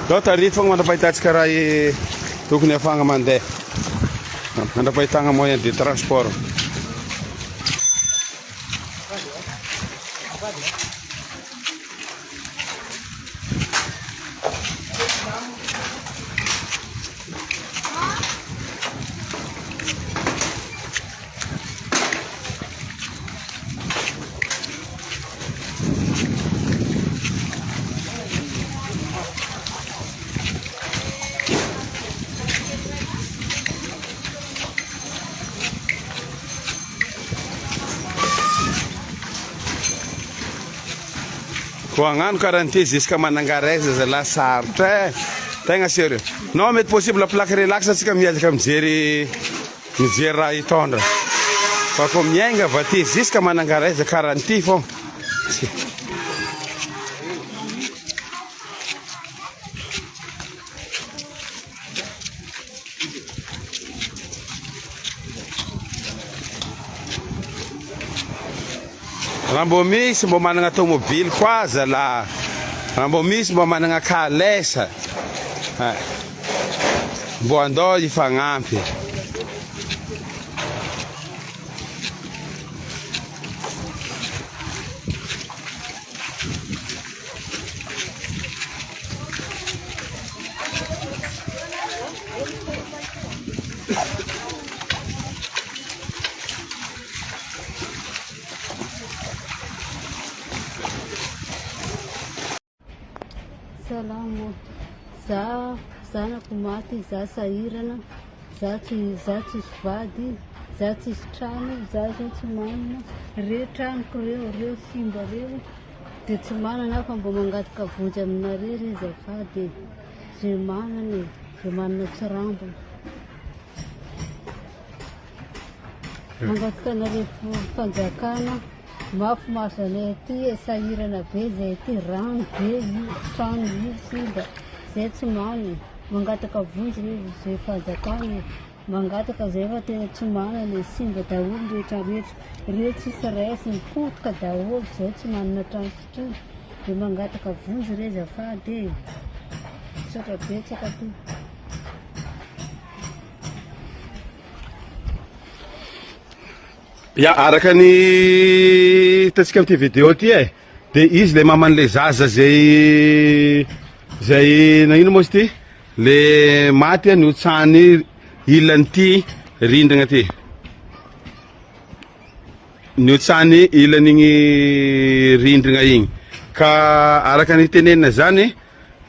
Zao tarity fogna mandra-pahitantsika raha tokony afahagna mandeha. Mandra-pahitagna moyen de transport. Ko hagnano karaha an'ity jusqu'à Manangareza zalahy sarotra eh. Tegna sérieux. Non mety possible plaque relax atsika miezaka mijery mijery raha hitondra. Fa ko miainga avy aty jusqu'à Manangareza karaha an'ity fô. Raha mbô misy mbô managna tomobily koa zalahy, raha mbô misy mbô managna kalesa, mbô andao hifagnampy. Salamo, za zanako maty, za sahirana, za tsy za tsisy vady, za tsisy trano, za zao tsy manana, reo tranoko reo, reo simba reo, de tsy manana aho fa mba mangataka vonjy aminareo re azafady e, ze manana e, ze manana tsirambina. Mangataka anareo fanjakana, mafy mahazo anay aty e, sahirana be zay aty, rano be io, trano io simba, zay tsy manana, mangataka vonjy re ze fanjakana e, mangataka zay fa tena tsy manana e, simba daholo ny rehetra rehetra, reo tsisy raisiny, potika daholo, zay tsy manana trano fitrina, de mangataka vonjy re azafady e, misaotra betsaka tompoko. Ya, araka ny hitantsika amin'ity vidéo ity e, de izy le maman'le zaza zay zay nagnino moa izy ity? Le maty nihotsahan'ny ilan'ity rindrina ty. Nihotsahan'ny ilan'igny rindrina igny. Ka araka ny tenenina zany,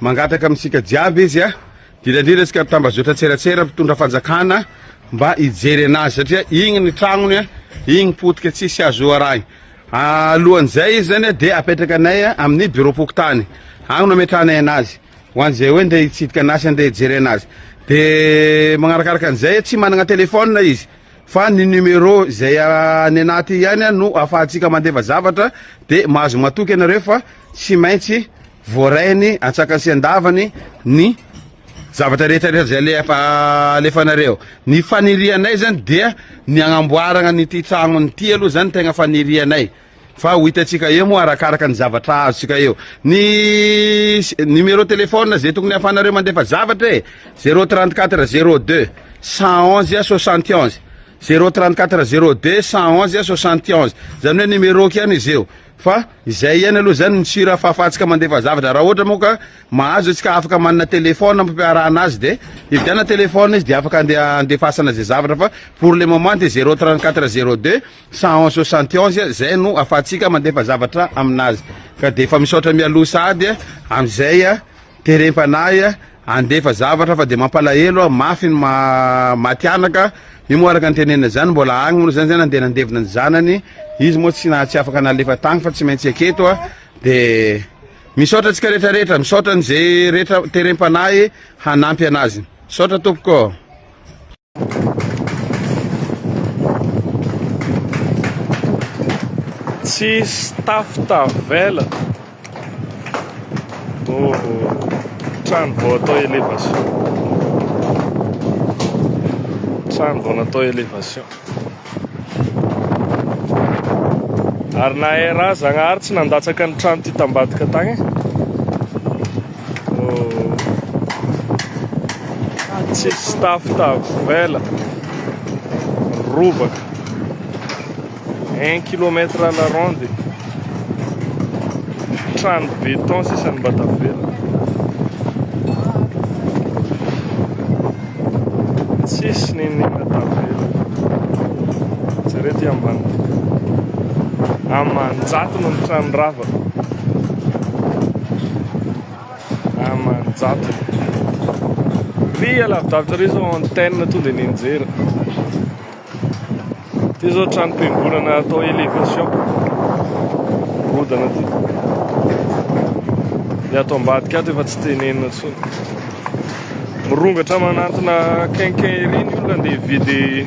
Mangataka amintsika jiaby izy a, indrindra indrindra antsika tambazotra tseratsera mpitondra fanjakana mba hijery anazy satria igny ny tragnony a, igny potika tsisy azo arahina. Alohan'izay izy zany a de apetraka anay amin'ny bureau pokontany, agny no ametrahanay anazy ho an'izay hoe ndeha hitsidika anazy andeha hijery anazy. De magnarakaraka an'izay tsy managna téléphone izy fa ny numéro izay any anaty ihany no afahantsika mandefa zavatra de mahazo matoky ianareo fa tsy maintsy Voarainy antsakany sy andavany ny zavatra rehetra rehetra izay alefa alefanareo. Ny fanirianay zany dia ny agnamboaragna an'ity tragnony ity aloha zany tegna fanirianay fa ho hitantsika eo moa arakaraka ny zavatra azontsika eo. Ny numéro téléphone zay tokony ahafahanareo mandefa zavatra e, 034 02 111 71, 034 02 111 71, zany hoe numéro-ko ihany izy io. Fa izay ihany aloha zany ny sur afahafahantsika mandefa zavatra, raha ohatra moa ka mahazo antsika afaka manana téléphone ampiarahana azy de hividianana téléphone izy de afaka andeha andefasana zay zavatra fa pour le moment de 0 34 02 111 71 zay no afahantsika mandefa zavatra aminazy ka de efa misaotra mialoha sahady amizay Terem-panahy handefa zavatra fa dia mampalahelo aho, mafy ny maty anaka, io moa araka ny tenenina izany mbola agny moa zany zay nandeha nandevina ny zanany, izy moa tsy tsy afaka nalefa tagny fa tsy maintsy aketo a, de misaotra antsika rehetra rehetra, misaotra an'izay rehetra terem-panahy hanampy anazy, misaotra tompoko ô. Tsisy tafo tavela. Oh, trano vao atao élévation. Trano vao natao élévation. Ary na RA Zagnahary tsy nandatsaka ny trano ty tambadika tagny. Oh. Tsisy tafo tavela. Robaka. Un kilomètre à la ronde. Trano béton sisa no mba tavela. Tsisy n'inon'inona tavela. Jereo ty ambany ty. Aman-jatony ny trano rava. Aman-jatony. Ry alavidavitra ry zao antenne tonga dia nianjera. Ty zao tranom-piangonana atao élévation. Rodana ty. Ny ato ambadika ato efa tsy tenenina intsony. Mirongatra manantona quincaillerie ny olona andeha hividy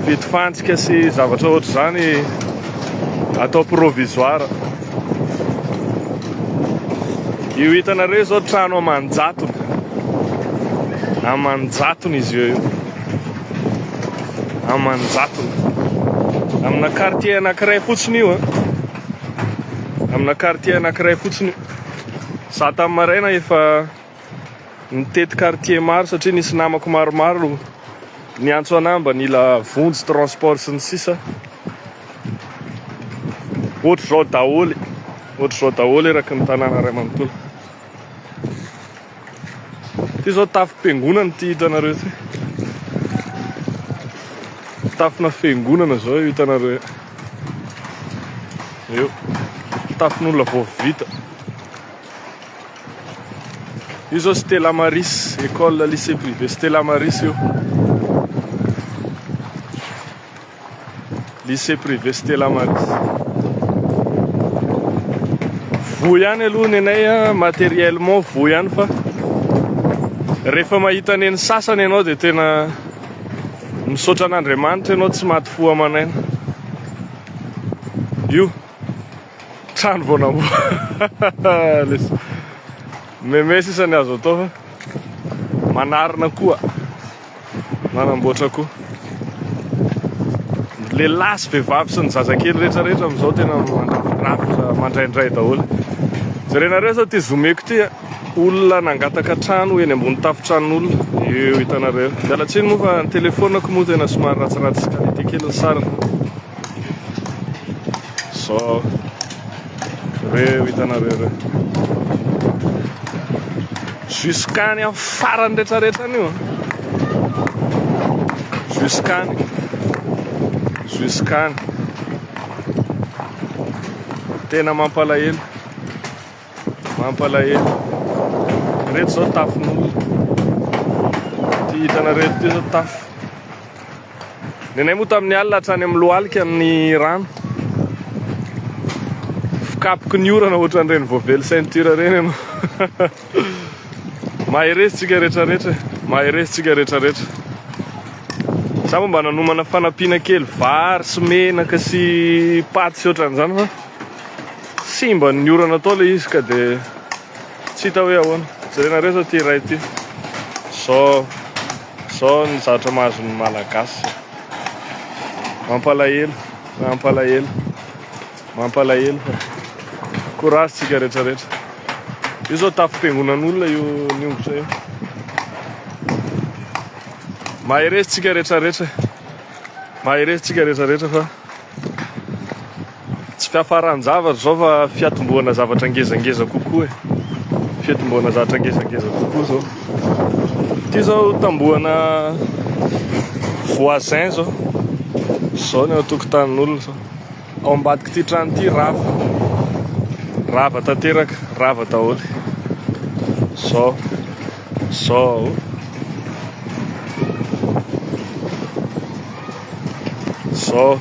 hividy fantsika sy zavatra ohatr'izany atao provisoire. Io hitanareo izao trano aman-jatony. Aman-jatony izy io io. Aman-jatony. Amina quartier anankiray fotsiny io an. Amina quartier anankiray fotsiny io. Za tamin'ny maraina efa nitety quartier maro satria nisy namako maromaro niantso anah mba nila vonjy transport sy ny sisa. Ohatr'izao daholo, ohatr'izao daholo eraky ny tanàna iray manontolo. Ity zao tafom-piangonana ity hitanareo ity. Tafona fiangonana zao io hitanareo io. Io. Tafon'olona vao vita. Io zao Stella Maris, école lycée privé Stella Maris io. Lycée privé Stella Maris. Voa ihany aloha ny anay a, matériellement voa ihany fa rehefa mahita ny an'ny sasany ianao dia tena misaotra an'Andriamanitra ianao tsy maty fo aman'aina. Io trano vao namboarina. Meme sisa ny azo atao fa manarina koa. Manamboatra koa. Lehilahy sy vehivavy sy ny zazakely rehetra rehetra amin'izao tena mandrafindrafitra, mandraindray daholo. Jerenareo zao ity zoomeko ity a, olona nangataka trano eny ambony tafon-tranon'olona. Eo hitanareo. Miala tsiny moa fa ny telefonako moa tena somary ratsiratsy qualité kely ny sariny. Zao. Reo hitanareo reo. Jusqu'any amin'ny farany rehetra rehetra any io. Jusqu'any. Jusqu'any. Tena mampalahelo. Mampalahelo. Reto zao tafon'olona. Ty hitanareo eto ty zao tafo. Nenay moa tamin'ny alina hatrany amin'ny lohalika ny rano. Fikapoky ny orana ohatran'ireny voavely ceinture ireny ianao. Mahereza tsika rehetra rehetra. Mahereza tsika rehetra rehetra. Za moa mba nanomana fanampiana kely vary sy menaka sy paty sy ohatran'izany fa simba ny orana tao ilay izy ka dia tsy hita hoe ahoana. Jerenareo zao ity iray ity. Zao Zao ny zavatra mahazo ny Malagasy. Mampalahelo, mampalahelo, mampalahelo fa courage tsika rehetra rehetra. Io zao tafom-piangonan'olona io niongotra io. Mahereza tsika rehetra rehetra. Mahereza tsika rehetra rehetra fa Tsy fiafaran-javatra izao fa fiatombohana zavatra ngezangeza kokoa e. Fiatombohana zavatra ngezangeza kokoa izao. Ity izao tambohana voisin izao. Izao ny ao an-tokotanin'olona izao. Ao ambadik'ity trano ity rava. Rava tanteraka, rava daholo. Izao. Izao. Zao.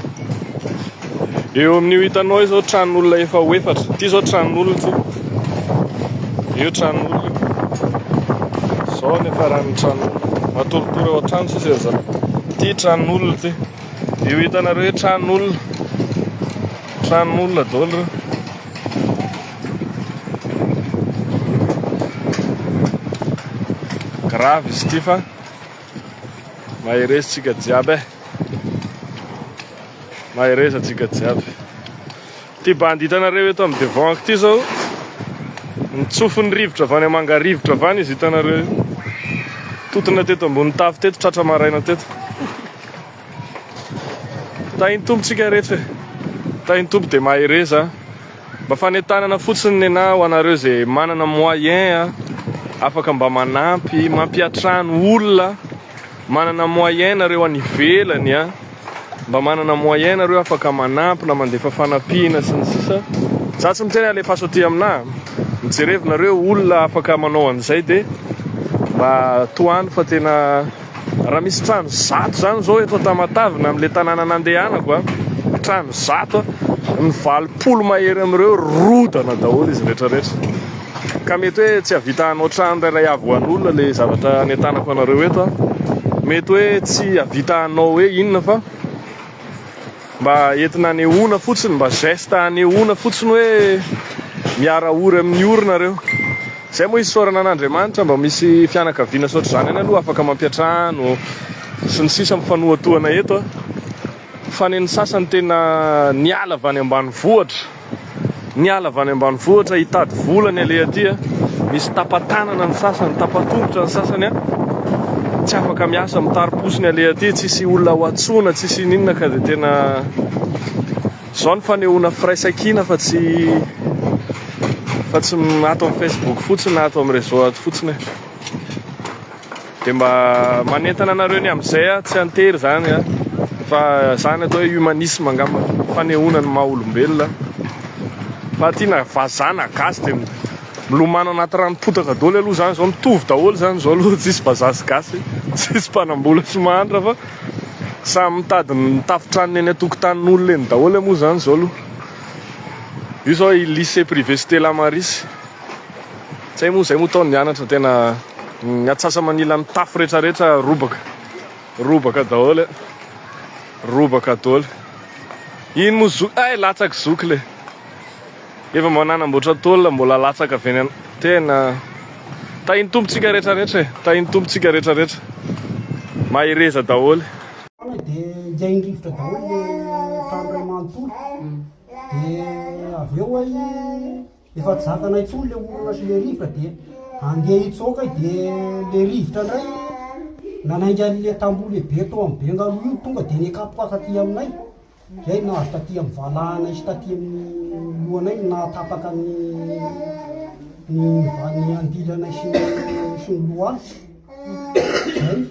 Eo amin'io hitanao io zao tranon'olona efa ho efatra. Ity zao tranon'olona ity. Io tranon'olona io. Zao ny faran'ny tranon'olona. Matoritory ao an-trano sisa ry zalahy. Ity tranon'olona ity. Io hitanareo io tranon'olona. Tranon'olona daholo ireo. Grave izy ity fa Mahereza tsika jiaby eh. Mahereza tsika jiaby. Ty bandy hitanareo eto amin'ny devant ako ty zao mitsofin'ny rivotra avy any Mangarivotra avy any izy hitanareo io. Totona teto ambony tafo teto tratra maraina teto. Tahin'ny Tompo tsika rehetra e. Tahin'ny Tompo dia mahereza. Mba fanentanana fotsiny nenah ho anareo izay manana moyen afaka mba manampy, mampiatrano olona, manana moyen nareo any ivelany a, mba manana moyen nareo afaka manampy na mandefa fanampiana sy ny sisa. Za tsy miteny alefaso aty aminah, mijerevo nareo olona afaka manao an'izay de mba tohano fa tena Raha misy trano zato zany zao eto Tamatave na amin'ilay tanàna nandehanako a, trano zato a, ny 80 mahery amin'ireo rodana daholo izy rehetra rehetra. Ka mety hoe tsy hahavita hanao trano iray avy ho an'olona ilay zavatra anentanako anareo eto a. Mety hoe tsy hahavita hanao hoe inona fa mba entina anehoana fotsiny, mba geste anehoana fotsiny hoe miara-ory amin'ny ory nareo. Zay moa isaorana an'Andriamanitra mba misy fianakaviana sy ohatr'izany ihany aloha afaka mampiantrano sy ny sisa mifanohatohana eto a. Fa ny sasany tena niala avy any ambanivohitra, niala avy any ambanivohitra hitady vola ny aleha aty a. Misy tapa-tanana ny sasany, tapa-tongotra ny sasany a. Tsy afaka miasa, mitari-posy ny aleha aty, tsisy olona ho antsoina, tsisy ininona ka dia tena Zao ny fanehoana firaisankina fa tsy fa tsy ato amin'ny Facebook fotsiny na ato amin'ny réseau ato fotsiny e. Dia mba manentana anareo ny amin'izay aho, tsy antery izany a, fa izany atao hoe humanisme angamba, fanehoana ny maha olombelona. Fa aty na vazaha na gasy dia milomano anaty ranom-potaka daholo aloha izany izao, mitovy daholo izany izao aloha, tsisy vazaha sy gasy, tsisy mpanam-bola sy mahantra fa Samy mitady ny tafon-tranony eny an-tokotanin'olona eny daholo moa izany izao aloha. Io izao i lycée privé Stella Maris. Tsy hay moa izay moa tao nianatra tena ny atsasa-manilan'ny tafo rehetrarehetra robaka. Robaka daholo. Robaka daholo. Iny moa zoky, ay latsaka zoky le. Efa mba nanamboatra tôle mbola latsaka avy eny tena tahin'ny Tompo tsika rehetra rehetra e tahin'ny Tompo tsika rehetra rehetra mahereza daholo. Dia hiaino rivotra daholo le trano iray manontolo dia avy eo ay efa tsy zakanay intsony le orana sy le rivotra dia andeha hitsoaka ay dia le rivotra indray nanainga an'le tamboho lehibe tao amin'ny bengaloha io tonga dia nikapoka aty aminay. Izay no nahazo taty amin'ny valahanay sy taty amin'ny lohanay no nahatapaka ny ny ny andilanay sy ny sy ny lohalika. Izay.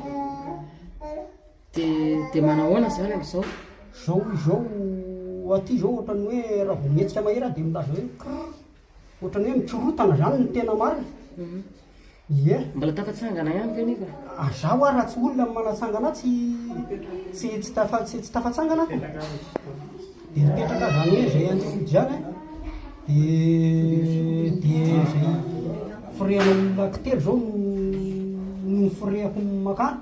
Dia dia manahoana izany amin'izao? Izao izao aty izao ohatran'ny hoe raha vao mihetsika mahery aho dia milaza hoe krr. Ohatran'ny hoe mikorotana izany ny tena marina. Ie. Mbola tafatsangana ihany ve nefa? Ah, za hoa raha tsy olona no manatsangana ahy tsy tsy tsy tafa tsy tsy tafatsangana aho. Dia mipetraka zany hoe zay andeha hody ihany an, dia dia zay firehana olona anankitelo zao no no firehako makany.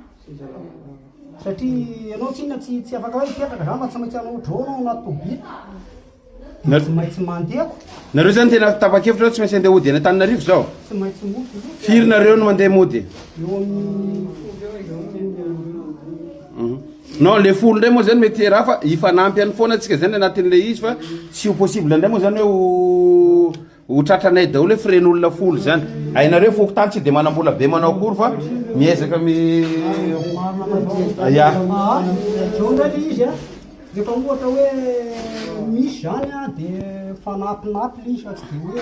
Satria ianao tsinona tsy tsy afaka hoe hipetraka zany fa tsy maintsy hanao drone ao anaty tôbily. Dia tsy maintsy mandeha ko. Nareo zany tena tapa-kevitra hoe tsy maintsy andeha hody any Antananarivo zao? Tsy maintsy mody aloha. Firy nareo no mandeha mody? Eo amin'ny folo eo izao. Non, le folo ndray moa zany mety raha fa hifanampy any foana tsika zany anatin'le izy fa tsy ho possible ndray moa zany hoe ho Ho tratranay daholo hoe frais-n'olona folo zany. Hainareo fokontany tsy dia manam-bola be manao akory fa miezaka mi Ya. Zao indray le izy a, rehefa ohatra hoe misy zany a de fanampinampy le izy fa tsy de hoe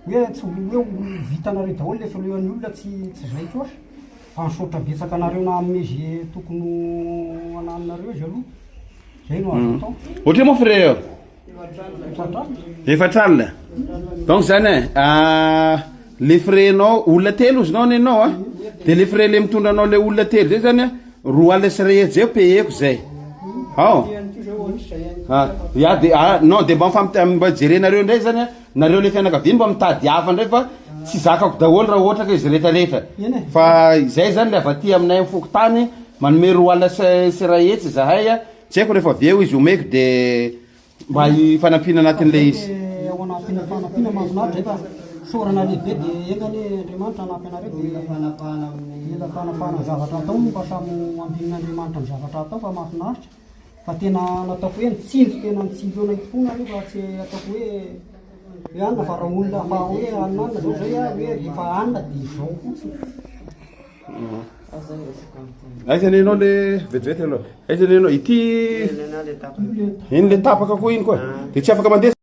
hoe tsy hoe ho vitanareo daholo le frais-n'ny olona tsy tsy zay koa fa misaotra betsaka anareo nanome ze tokony ho anananareo izy aloha, zay no azo atao. Ohatrinona moa frais eo? Efatra alina. Donc zany e, ah, le frais-nao olona telo ozy nao nenao a, de le frais le mitondra anao le olona telo zay zany a, 2 alina sy iray hetsy zay payeko zay. Ao. Ah, ya de ah, non de mba mifampi- mba jerenareo ndray zany a, nareo le fianakaviana mba mitady hafa ndray fa tsy zakako daholo raha ohatra ka izy rehetra rehetra. Fa izay zany le avy aty aminay amin'ny fokontany manome 2 alina sy iray hetsy zahay a, Tsy haiko rehefa avy eo izy omeko de mba hifanampiana anatin'ilay izy. Ao anatin'ny fanampiana mahafinaritra zay fa isaorana lehibe de enga anie Andriamanitra hanampy anareo de mila fanapahana mila fanapahana ny zavatra atao moa mba samy ho ambinin'Andriamanitra ny zavatra atao fa mahafinaritra fa tena nataoko hoe nitsinjo tena nitsinjo anay tokoa nareo fa tsy ataoko hoe hoe anona fa raha olona fa hoe anona anona zao zay a hoe rehefa anona de izao fotsiny. Aiza ny anao le vetivety aloha. Aiza ny anao ity? Iny le tapaka koa iny koa. Dia tsy afaka mandeha.